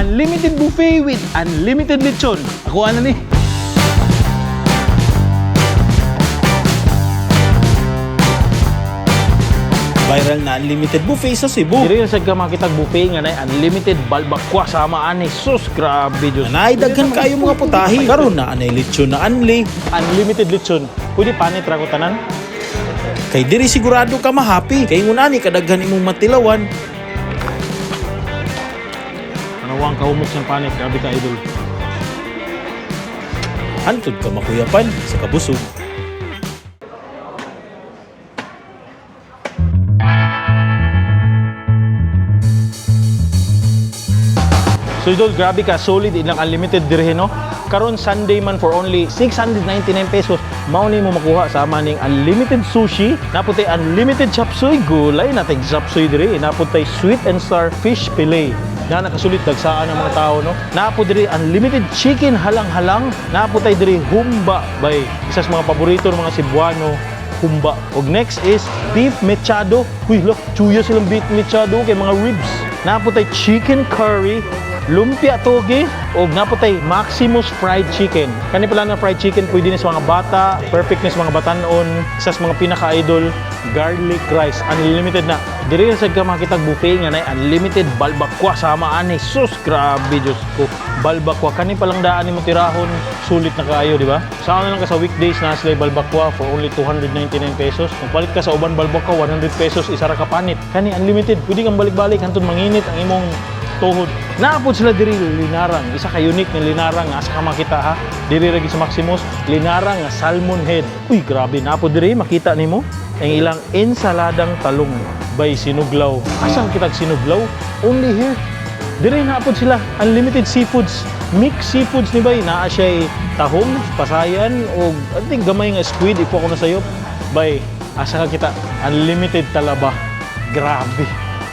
Unlimited buffet with unlimited lechon. Ako ano ni? Viral na unlimited buffet sa Cebu. Diri na sad ka makitag buffet nga nay unlimited balbakwa sama ani. Sus, grabe Diyos. Naay daghan kayo mga putahe. Karon na anay lechon na anli. Unlimited lechon. Pwede panit ra ko tanan. Kay diri sigurado ka ma-happy. Kay ngunani kadaghan imong matilawan. Tanawang kahumok ng panit, grabe ka, idol. Hantod ka makuyapan sa kabusog. So idol, grabe ka, solid ilang unlimited dirhe, no? Karon Sunday man for only 699 pesos, mao ni mo makuha sa ama ning unlimited sushi, naputay unlimited chop suey, gulay natay chop suey dire, naputay sweet and sour fish fillet. Na nakasulit dagsaan ang mga tao, no? Napo dire unlimited chicken halang-halang, naputay dire humba bay isa sa mga paborito ng mga Cebuano, humba. Og next is beef mechado. Uy, look, chuya silang beef mechado kay mga ribs. Naputay chicken curry, lumpia toge, og naputay Maximus fried chicken. Kani pala na fried chicken pwede ni sa mga bata, perfect ni sa mga batanon, isa sa mga pinaka-idol, garlic rice, unlimited na. Diri na sad ka makitag buffet nga nay unlimited balbakwa sama ani. Sus, grabe Diyos ko. Balbakwa kani palang daan nimo tirahon, sulit na kaayo, di ba? Sa na lang ka sa weekdays na sila balbakwa for only 299 pesos. Kung palit ka sa uban balbakwa 100 pesos isa ra ka panit. Kani unlimited, pwede kang balik-balik hantod manginit ang imong tuhod. Naapod sila diri linarang, isa ka unique nga linarang nga asa ka makita ha. Diri ra gyud sa Maximus, linarang nga salmon head. Uy, grabe naapod diri makita nimo ang ilang ensaladang talong by sinuglaw. Asa ang kitag sinuglaw? Only here. Diri naapod sila unlimited seafoods. Mixed seafoods ni bay naa siya tahong, pasayan og I think gamay nga squid ipo ko na sayo. Bay, asa ka kita unlimited talaba. Grabe.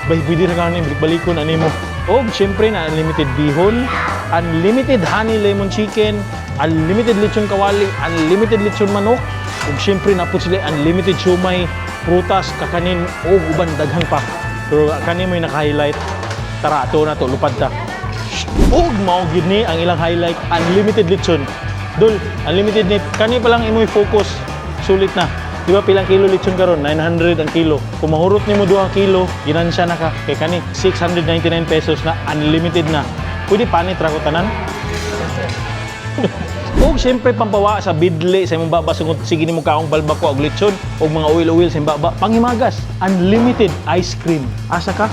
Bay, pwede na kanin, balik-balikon, ani mo. Og, syempre na unlimited bihon, unlimited honey lemon chicken, unlimited lechon kawali, unlimited lechon manok, ug syempre na po sila unlimited siomay, prutas, kakanin, og uban daghan pa. Pero kani mo yung naka-highlight. Tara, ato na to, lupad ta. Og mao gyud ni ang ilang highlight, unlimited lechon. Dul, unlimited ni kani pa lang imoy focus, sulit na. Di ba pilang kilo lechon karon? 900 ang kilo. Kung mahurot nimo 2 kilo, ginansya na ka. Kay kani 699 pesos na unlimited na. Pwede panit ra ko tanan. Og siyempre pampawa sa bidli sa imong baba sungod sige nimo kaong balbako og lechon og mga oil-oil sa imong baba. Panghimagas, unlimited ice cream. Asa ka?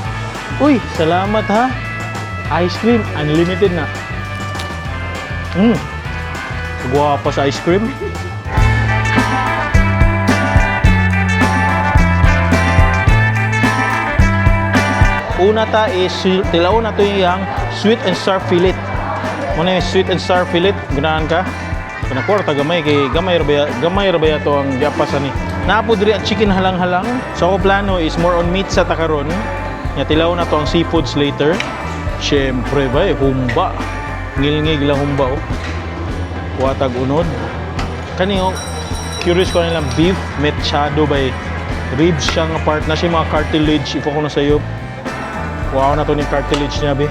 Uy, salamat ha. Ice cream unlimited na. Guwapa sa ice cream. Una ta is tilaw na to yung sweet and sour fillet. Muna yung sweet and sour fillet, ganahan ka. Kana kwarta gamay kay gamay ra ba to ang giapas ani. Napo diri ang chicken halang-halang. So ako plano is more on meat sa takaron. Nya tilaw na to ang seafoods later. Syempre ba eh, humba. Ngilngig lang humba oh. Watag unod. Kani oh, curious ko nilang beef mechado by ribs siya nga part na siya mga cartilage ipo ko na sayo. Wow na to ni cartilage niya be.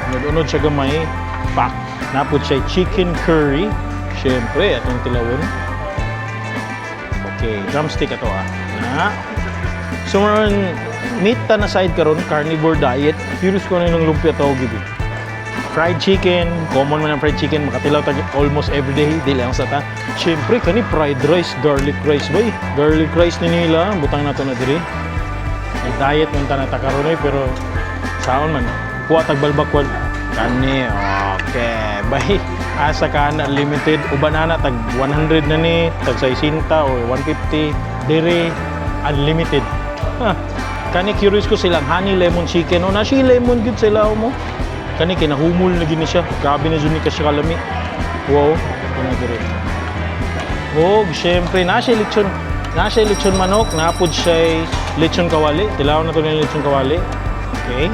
Unod-unod siya gamay. Pak. Napod siya chicken curry. Syempre, atong tilawon. Okay, drumstick ato ah. Na. So maron meat ta na side karon carnivore diet. Curious ko na yung lumpia to gibi. Fried chicken, common man ang fried chicken, makatilaw ta almost everyday, di lang sa ta. Syempre, kani fried rice, garlic rice bay. Garlic rice ni nila, butang na to na diri. Nag-diet man ta na ta karon eh, pero saon man. Kuha tag balbakwal. Kani, okay. Bay, asa ka na unlimited. Uban ana tag 100 na ni, tag 60 or 150. Dire unlimited. Ha. Kani curious ko silang honey lemon chicken. O na siya lemon gud sila mo. Kani kinahumol na gini siya. Grabe na jud ni ka siya kalami. Wow, kana dire. Og syempre na siya lechon. Na siya lechon manok, napod siya lechon kawali. Tilaw na to ni lechon kawali. Okay.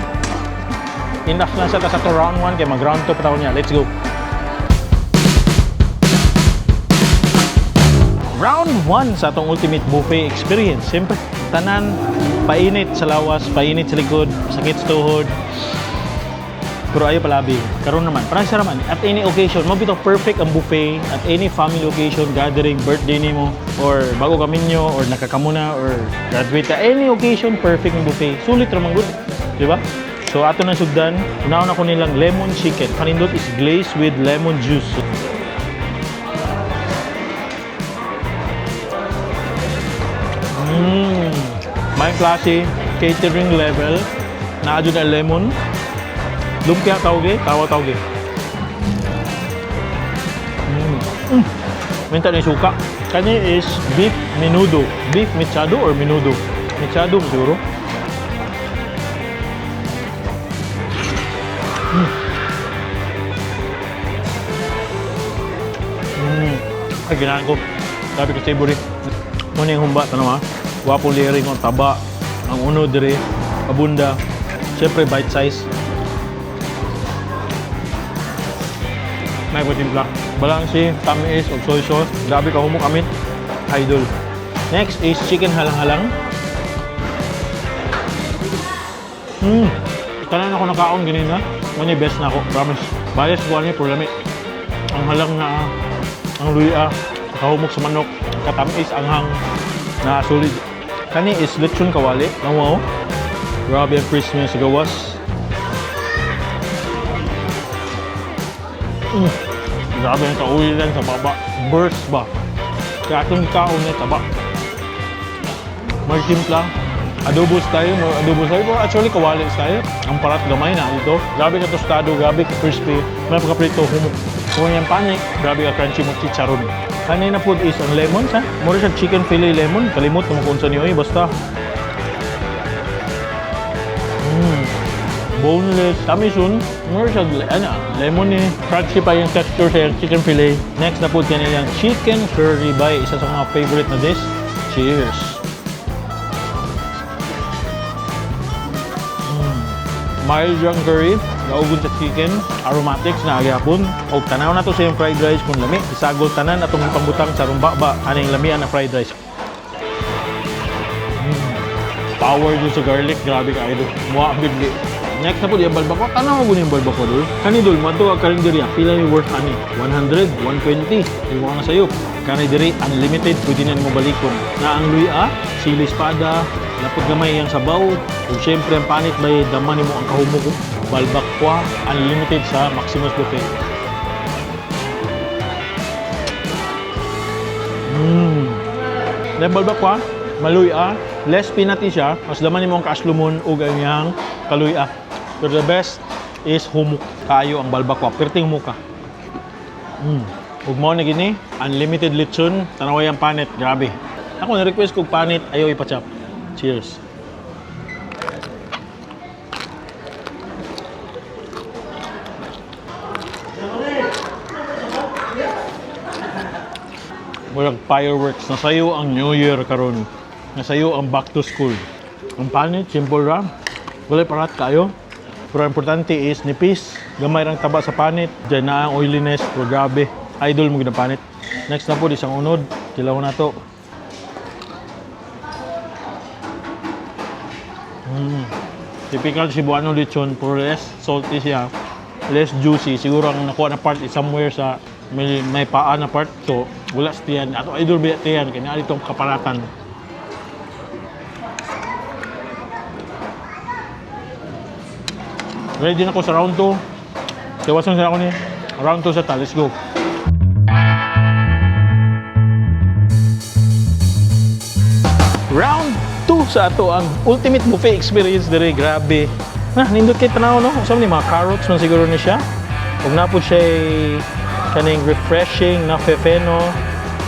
Enough lang sa ta sa to round 1 kay mag round 2 pa taon niya. Let's go. Round 1 sa atong ultimate buffet experience. Siyempre, tanan painit sa lawas, painit sa likod, sakit sa tuhod. Pero ayo palabi. Karon naman, parang siya naman, at any occasion, mo bitaw perfect ang buffet, at any family occasion, gathering, birthday nimo, or bago ka minyo, or nakakamuna, or graduate ka, any occasion, perfect ang buffet. Sulit ra man gud, di ba? So ato na sugdan, unahon ako nilang lemon chicken. Kanindot is glazed with lemon juice. May klase, catering level, naa jud ang lemon. Lumpia tawag tawa tawag. Mm. Minta ni suka. Kani is beef menudo. Beef mechado or menudo? Mechado siguro. Mm. Ay, ganahan ko. Sabi ko savory. Muna yung humba, tanaw ha. Wapo layering ang taba. Ang uno dire, abunda. Siyempre, bite size. May timpla. Balanse, tamis, og soy sauce. Grabe ka humok amin. Idol. Next is chicken halang-halang. Tanan ako nakaon ganina. Muna yung best na ako, promise. Bias ko ani pero lami. Ang halang na ang luya, kahumok sa manok, katamis ang hang na solid. Kani is lechon kawali. Ang wow. Grabe ang crispy niya sa gawas. Grabe ang kaulilan sa baba. Burst ba? Kaya atong kaon niya taba. May timpla. Adobo style, more adobo style. Pero actually, kawali style. Ang parat gamay na dito. Grabe ka tostado, grabe ka crispy. May pagkaprito, humok. Kung yung panik, grabe ka crunchy mo chicharon. Kanina food is ang lemon sa. Mura siya chicken fillet lemon. Kalimot kung kung sa niyo eh, basta. Boneless. Tamisun. Mura siya, ano, lemon eh. Crunchy pa yung texture sa yung chicken fillet. Next na food kanina yung chicken curry by isa sa mga favorite na dish. Cheers! Mild yung curry, naugod sa chicken, aromatics na agyapon. Og tanaw na to sa yung fried rice kung lami. Isagol tanan atong ipambutang sa rumba ba aning lamian na fried rice. Power dun sa garlic, grabe ka idol. Muha ang bigli. Next na po, yung balbako. Tanaw mo yung balbako, dul. Kani dul, mo ka karinderya. Pila yung worth ani? 100, 120. Yung mga sayo. Kani diri, unlimited, pwede na mo balikon. Na ang luya, sili espada, lapot gamay ang sabaw. Ug syempre ang panit bay dama nimo ang kahumok. Oh. Balbakwa, unlimited sa Maximus Buffet. Then balbakwa, maluya, less peanutty siya, mas laman nimo ang kaaslumon ug ang iyang kaluya. Pero the best is humok kaayo ang balbakwa, perting humok ka. Ug mao na gini, unlimited lechon, tanaway ang panit, grabe. Ako na request kog panit, ayaw ipachap. Cheers. Murag fireworks. Nasayo ang New Year karon. Nasayo ang back to school. Ang panit, simple ra. Walay parat kayo. Pero ang importante is nipis. Gamay rang taba sa panit. Diyan na ang oiliness. Pero grabe. Idol mo gid ang panit. Next na po, isang unod. Kilaw na to. Typical Cebuano lechon, pero less salty siya, less juicy. Siguro ang nakuha na part is somewhere sa may paa na part. So, wala sa tiyan. Ato idol ba tiyan? Kaya naa ditong kaparatan. Ready na ko sa round 2. Tiwasan sila ako ni round 2 sa ta. Let's go. Round 2 sa ato ang ultimate buffet experience dire, grabe. Na nindot kay tanaw no. Unsa man ni mga carrots man siguro ni siya. Ug na po siya kaning refreshing na fefeno.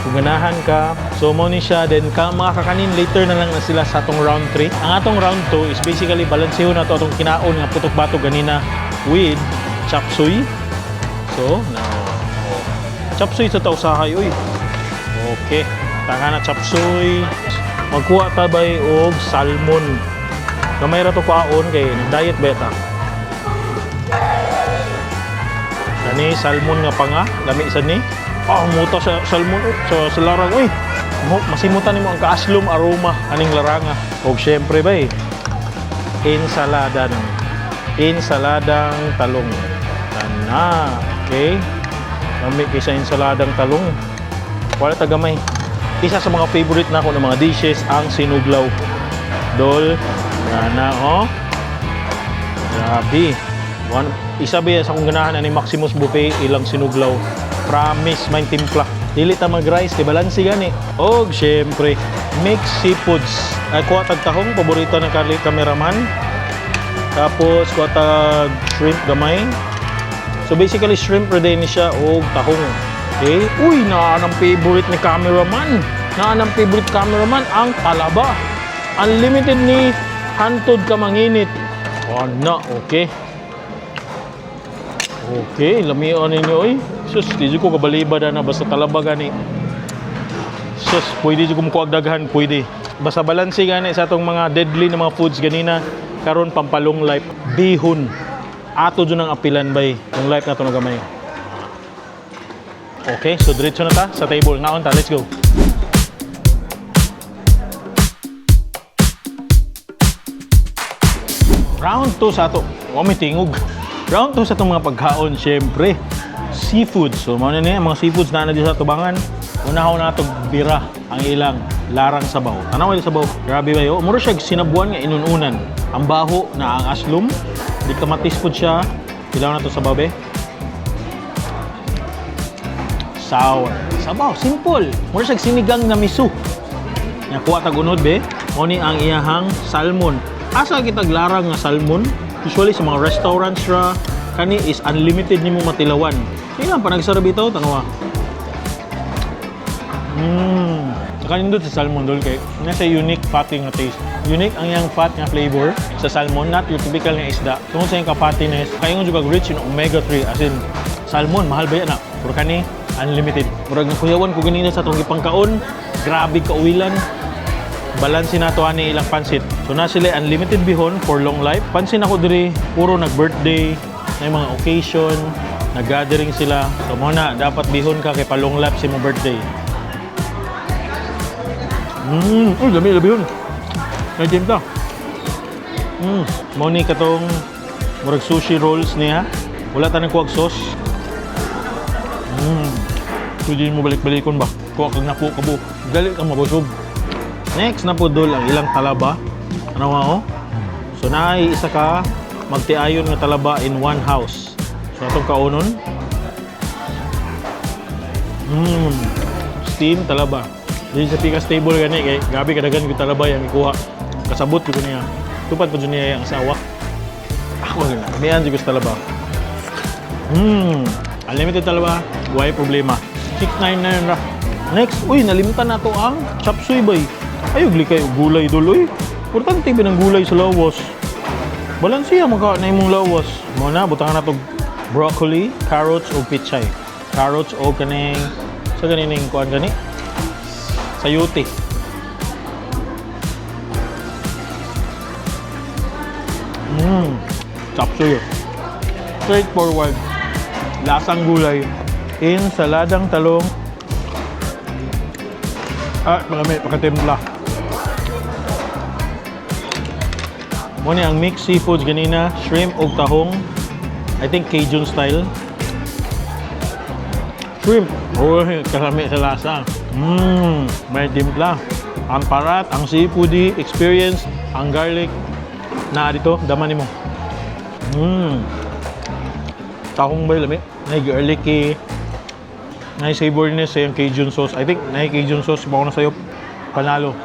Kung ganahan ka. So mo ni siya then ka mga kakanin later na lang na sila sa atong round 3. Ang atong round 2 is basically balanseho na to atong kinaon nga putok bato ganina with chop suey. So, now oh. Chop suey sa tausahay uy. Okay. Tanga na chop suey. Magkuha ta bay og salmon. Gamay ra to kwaon kay nag-diet beta. Kani salmon nga panga, lami sad ni. Ah, muta sa salmon oh, sa larang uy. Masimutan nimo ang kaaslom aroma aning laranga. Og syempre bay ensalada nang. Insaladang talong. Tana. Okay. Lami kay sa insaladang talong. Wala ta gamay. Isa sa mga favorite nako ng mga dishes ang sinuglaw. Dol. Ana oh. Grabe. One, isa ba sa akong ganahan ani Maximus Buffet ilang sinuglaw. Promise may timpla. Dili ta mag-rice kay balanse gani. Og syempre, mixed seafoods. Ay kuha tag tahong paborito ng kali cameraman. Tapos kuha tag shrimp gamay. So basically shrimp ra ni siya og tahong. Okay? Uy, naa ang favorite ni cameraman. Naa ang favorite cameraman ang talaba. Unlimited ni hantod ka manginit. Oh, na, okay. Okay, lamion ninyo oy. Sus, di jud ko kabaliba na basta talaba gani. Sus, pwede jud ko mukuha og daghan, pwede. Basta balanse gani sa atong mga deadly na mga foods ganina karon pampalong life bihon. Ato jud ang apilan bay yung life nato na gamay. Okay, so diretso na ta sa table. Ngaon ta, let's go. Round 2 sa ato. Wa may tingog. Round 2 sa atong mga pagkaon, syempre. Seafood. So, mao na ni ang mga seafoods na dito sa tubangan. Unahon na atong bira ang ilang larang sabaw. Tanaw ilang sabaw. Grabe ba yo? Mura siya sinabuan nga inununan. Ang baho na ang aslom. Di kamatis pud siya. Ilaw na to sabaw be. Sour. Sabaw, simple. Mura siya sinigang na miso. Nakuha tag unod be. Mo ni ang iyahang salmon. Asa kitag larang nga salmon? Usually sa mga restaurants ra kani is unlimited nimo matilawan. Sige lang panagsara bitaw tanawa. Nakanindot sa salmon dol kay nasa unique fatty nga taste. Unique ang iyang fat nga flavor sa salmon, not your typical nga isda. Tungod sa iyang ka-fattiness, kayo nga jud rich in omega-3 as in salmon mahal ba yan na? Pero kani unlimited. Murag nakuyawan ko ganina sa atong gipangkaon. Grabe kauwilan. Balanse nato ani ilang pansit. So na sila unlimited bihon for long life. Pansin ako diri puro nag-birthday, na mga occasion, nag-gathering sila. So mo na dapat bihon ka kay pa long life sa imong birthday. Uy, lami lami yun. May timpla. Mo ni katong murag sushi rolls niya. Wala ta nagkuwag sauce. Pwede mo balik-balikon ba? Kuha kag napo ka buok. Gali kang mabusog. Next na po dol ang ilang talaba. Ano nga oh? So naay isa ka magtiayon nga talaba in one house. So atong kaunon. Steam talaba. Dili sa pikas table gani kay gabi kadagan ko talaba yang ikuha. Kasabot jud ko niya. Tupad pa jud niya ang asawa. Ako na. Mian jud ko sa talaba. Unlimited talaba, way problema. 699 ra. Next, uy, nalimtan na to ang chop suey bay. Ayog likay og gulay duloy. Importante ba ng gulay sa lawas? Balansiya mo ka na imong lawas. Mo na butangan na to broccoli, carrots o pichay. Carrots o kaning sa ganining kuan gani? Sayuti. Chop suey. Straightforward. Lasang gulay. Insaladang talong. Ah, marami, pakatimpla. Mo ni ang mixed seafoods ganina, shrimp og tahong. I think Cajun style. Shrimp. Uy, karami sa lasa. May timpla. Ang parat, ang seafoody experience, ang garlic na dito, dama nimo. Tahong ba lami? Nay garlicky. Nay savoriness sa yung Cajun sauce. I think nay Cajun sauce mao na sayo panalo.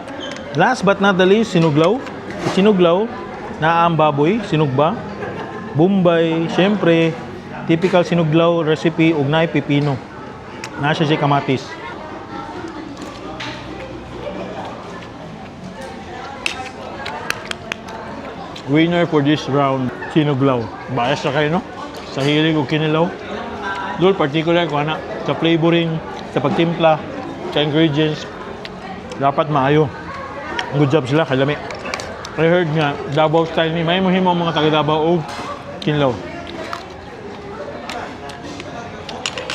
Last but not the least, sinuglaw. Sinuglaw na ang baboy, sinugba. Bombay, syempre, typical sinuglaw recipe ug naay pipino. Na siya kamatis. Winner for this round, sinuglaw. Bias na kayo, no? Sa hilig o kinilaw. Dol, particular ko ana, sa flavoring, sa pagtimpla, sa ingredients, dapat maayo. Good job sila, kay lami. I heard nga, Davao style ni may muhimo ang mga taga Davao og kinilaw.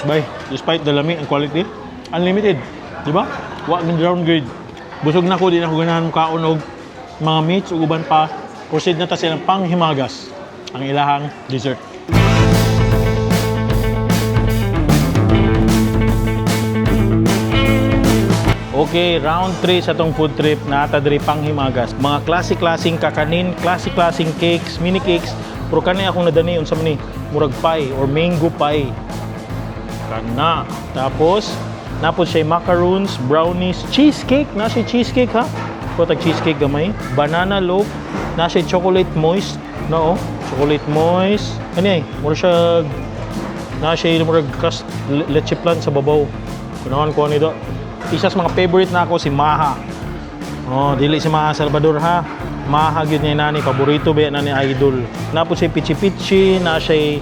Bay, despite the lami and quality, unlimited. Di ba? Wa ng downgrade. Busog na ko, di na ko ganahan kaon og mga meats ug uban pa. Proceed na ta silang panghimagas. Ang ilahang dessert. Okay, round 3 sa tong food trip naa ta diri panghimagas. Mga klase-klaseng kakanin, klase-klaseng cakes, mini cakes. Pero kani akong nadani unsa man ni murag pie or mango pie. Kana. Tapos naa pod siya macaroons, brownies, cheesecake. Na siya cheesecake ha. Kuha tag cheesecake gamay. Banana loaf, na siya chocolate moist. No, oh. Chocolate moist. Ano ay? Mura siya na siya murag leche flan sa babaw. Kunahan ko ani do. Isa sa mga favorite na ako si Maha. Oh, dili si Maha Salvador ha. Maha gyud niya nani, paborito ba na ni idol. Naa pod siya pichi-pichi, na siya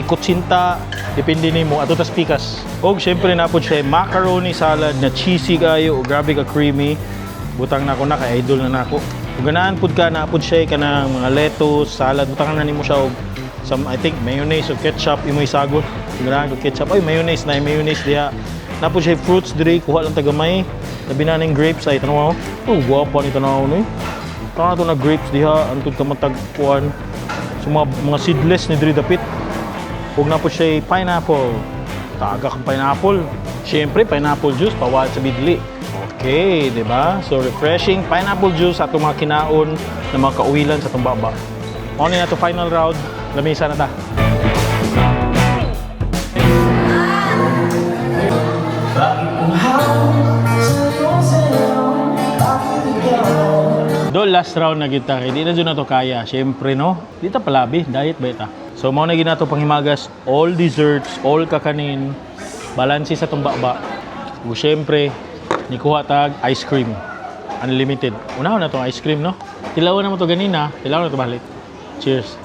kutsinta, depende nimo ato tas pikas. Og syempre naa pod siya macaroni salad na cheesy kayo, grabe ka creamy. Butang na ako na kay idol na nako. Kung ganahan pud ka naa pod siya kanang mga lettuce, salad, butangan na nimo siya og some, I think, mayonnaise or ketchup imo isagol. Kung ganahan ko ketchup, ay mayonnaise na mayonnaise diha. Naa pod siya fruits diri, kuha lang tagamay. Labi na ning grapes ay tanaw. Oh, guwapo ni tanaw ni. Tanaw to na grapes diha antud ka matag kuan. So mga seedless ni diri dapit. Ug naa pod siya pineapple. Taga kang pineapple. Siyempre, pineapple juice, pawal sa bidli. Okay, di ba? So, refreshing pineapple juice sa atong mga kinaon na mga kauwilan sa atong baba. Mao ni na to final round. Lamisa na ta. Do last round na kita kay di na jud na to kaya. Syempre no. Di ta palabi, diet ba ita. So mao na ginato panghimagas, all desserts, all kakanin, balanse sa tong baba. Ug syempre nikuha tag ice cream. Unlimited. Unahon na tong ice cream no. Tilawan na mo to ganina, tilawan na to balik. Cheers.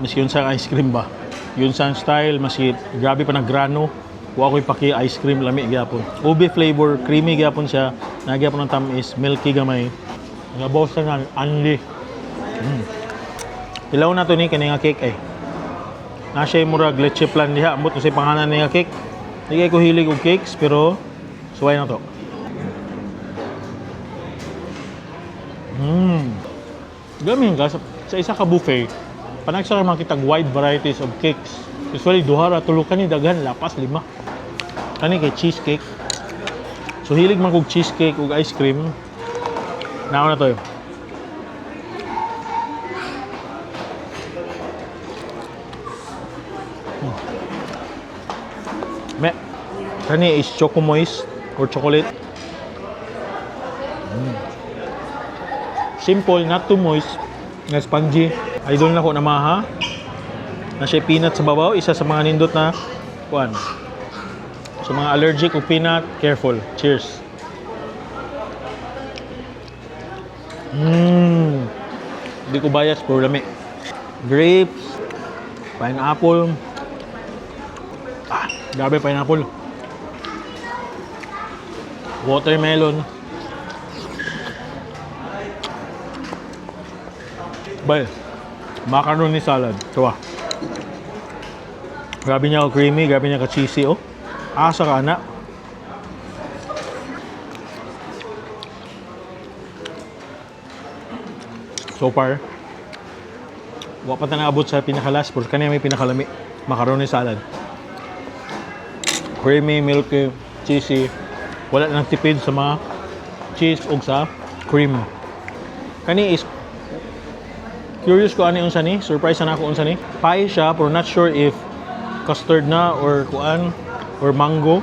Mas yun sa ice cream ba? Yun sa style, mas grabe pa na grano. Wa ko'y paki ice cream, lami gyapon. Ube flavor, creamy gyapon siya. Na gyapon ang tamis, milky gamay. Labaw sa nan, anli. Tilaw na to ni kani nga cake ay. Na siya murag leche flan diha, ambot na siya pangalan ni nga cake. Di kay ko hilig og cakes pero suway na to. Gamin ka sa isa ka buffet, panagsa ra makitag wide varieties of cakes. Usually duha ra tulo kani daghan lapas lima. Kani kay cheesecake. So hilig man kog cheesecake ug ice cream. Nao na to. Eh. Me. Kani is choco moist or chocolate. Simple, not too moist. Nga spongy. Idol na ko na maha. Na siya peanut sa babaw, isa sa mga nindot na kuan. So mga allergic o peanut, careful. Cheers. Hindi ko bias, pero lami. Grapes, pineapple. Ah, grabe pineapple. Watermelon. Bay, macaroni salad. Tuwa. Grabe niya ka creamy, grabe niya ka cheesy oh. Asa ka na. So far, wa pa ta naabot sa pinakalas, pero kanya may pinakalami. Macaroni salad. Creamy, milky, cheesy. Wala nang tipid sa mga cheese ug sa cream. Kani is curious ko ano yung ni. Surprise na ako unsa ni. Pie siya, pero not sure if custard na or kuan or mango.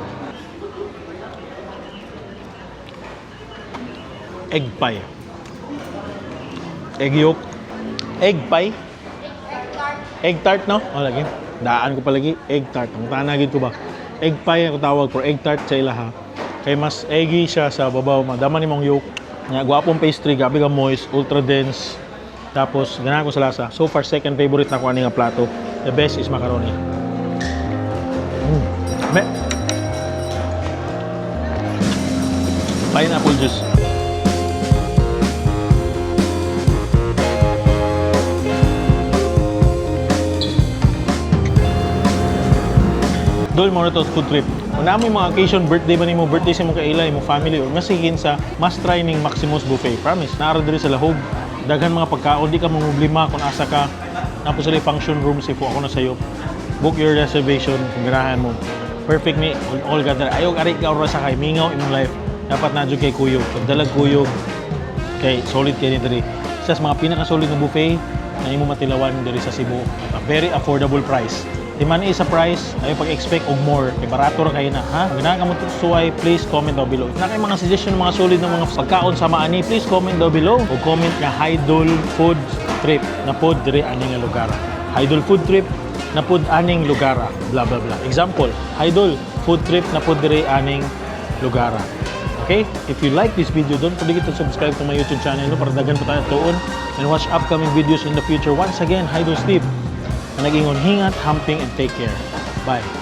Egg pie. Egg yolk. Egg pie. Egg tart, no? Oh, lagi. Daan ko palagi. Egg tart. Ang tanagin ko ba? Egg pie ako tawag for egg tart sa ilaha. Kay mas eggy siya sa babaw. Madama ni mong yolk. Nga, gwapong pastry, grabe ka moist, ultra dense. Tapos, ganahan ko sa lasa. So far, second favorite na ko ani nga plato. The best is macaroni. Me. Pineapple juice. Dol, mao na to food trip. Kung naa moy mga occasion, birthday ba nimo, birthday sa imong kaila, imong family, or masihin sa must try ning Maximus Buffet. Promise, naa ra diri sa Lahug. Daghan mga pagkaon, di ka mamroblema kung asa ka. Naa pod sila function room, si ako na sayo. Book your reservation kung ganahan mo. Perfect ni all gather. Ayaw ari ka oras sa kay mingaw imong life. Dapat na jud kay kuyog. Pagdalag kuyog, kay solid kay ni diri. Isa sa mga pinaka-solid na buffet na imo matilawan diri sa Cebu at a very affordable price. Di man sa price, ayaw pag-expect og more. Kay barato ra kayo na, ha? Kung ganahan ka mo suway, please comment down below. If naa kay mga suggestion mga solid na mga pagkaon sa maani, please comment down below. O comment nga Hidol food trip na pod diri ani nga lugar. Hidol food trip na pod aning lugar. Blah blah blah. Example, Hidol food trip na pod diri aning lugar. Okay? If you like this video, don't forget to subscribe to my YouTube channel, no, para daghan pa tayo tuon and watch upcoming videos in the future. Once again, Hidol Steve na nag-ingon, hingat, hamping, and take care. Bye.